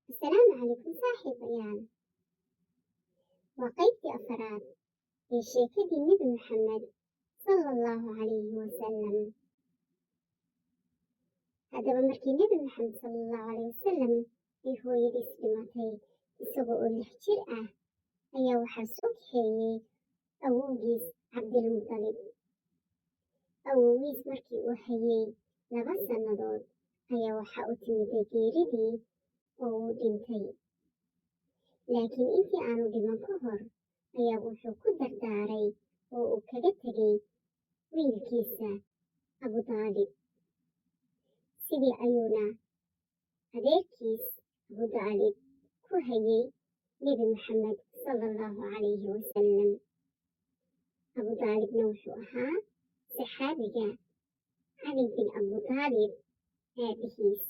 Asalaamu calaykum saaxiibayaal. Waa qaybtii afaraad ee sheekadii Nebi Maxamed sala Allahu calayhi wasalam. Haddaba markii Nebi Maxamed sala Allahu calayhi wasalam ay hooyadiis dhimatay isaga oo 6 jir ah, ayaa waxaa soo kaxeeyey awowgiis Cabdilmudalib. Awowgiis markii uu hayay 2 sannadood ayaa waxaa u timiday geeridii oo uu dhintay. Laakiin intii aanu dhiman ka hor ayaa wuxuu ku dardaaray oo uu kaga tegay wiilkiisa Abu Daalib. Sidii ayuuna adeerkiis Abu Daalib ku hayay Nebi Maxamed sala Allahu calayhi wasalam. Abu Daalibna wuxuu ahaa saxaabiga Cali bin Abu Daalib aabihiis.